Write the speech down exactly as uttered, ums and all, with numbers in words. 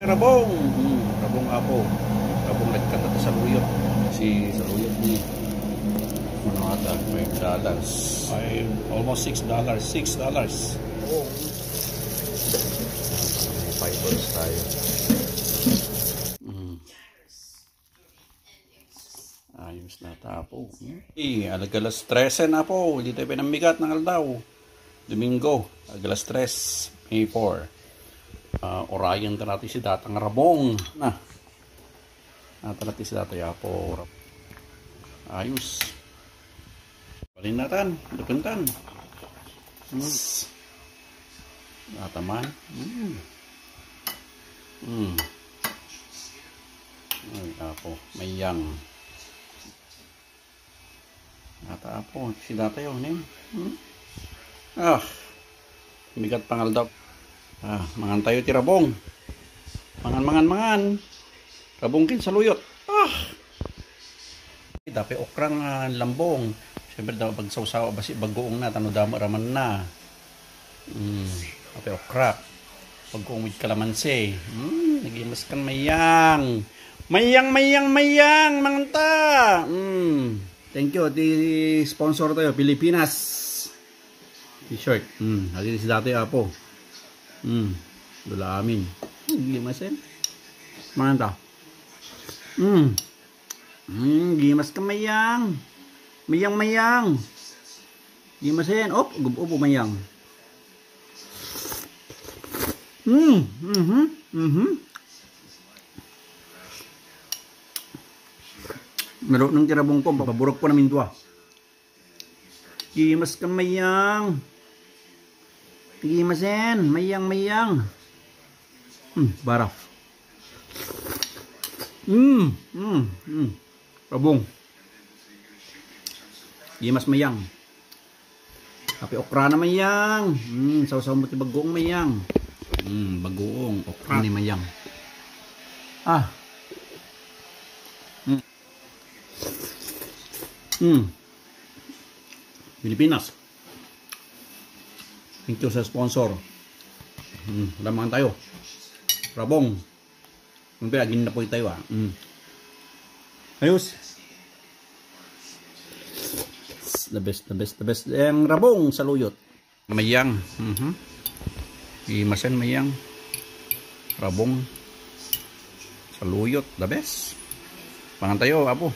Rabong! Hmm, rabong, apo. Rabong nagkanta ti saluyot. Si saluyot ni, ano ata, five dollars. Five, almost six dollars. Six dollars. Five dollars tayo. Mm. Ayos na ta, apo. Hmm? Eh, alag alas trese na, apo. Ditoy pinammigat nga aldaw. Domingo, alas tres, May four. Ah, orayan ta natin si Datang Rabong. Na. Natalat si Datang Apo. Ayos. Palinatan, dukuntan. Hmm. Nataman. Hmm. Hmm. Ay, apo, mayang. Ata, apo, si Datang, oh, nen. Hmm? Ah, migat pangaldaw. Ah, mangan tayo ti rabong. Mangan, mangan, mangan. Rabong ken saluyot. Ah! Dapay okra nga lambong. Siyempre, daw pagsawsaw, basi bagoong na, tano damo raman na. Mm, apay okra. Pagkuong with kalamansi. Mm, nagimas kan mayang. Mayang, mayang, mayang, manganta. Mm. Thank you, ti sponsor tayo, Pilipinas. T-shirt. Mm, adi si Datang Apo. Mm, dula amin. Nagimas, eh. Manganta. Mm. Mm, gimas ka, mayang. Mayang, mayang. Gimas yan. Op, gub-, op, mayang. Mm, mhm, mhm. Narunong ti rabong ko, paburok ko namin dua. Gimas ka, mayang. Gimas yan, mayang, mayang. Hmm, baraf. Mm, mm, mm. Rabong. Gimas, mayang. Apay okra na, mayang. Mm, sawsaw mo ti bagoong, mayang. Mm, bagoong, okra ni, mayang. Ah. Mm. Mm. Pilipinas. Thank you sa sponsor. Mm, lamang tayo. Rabong. Siyempre, agin na po tayo, ah. Mm. Ayos. The best, the best, the best. Ang rabong saluyot. Mayang. Mhm. Imasen, mayang. Rabong. Saluyot, the best. Mangan tayo, apo.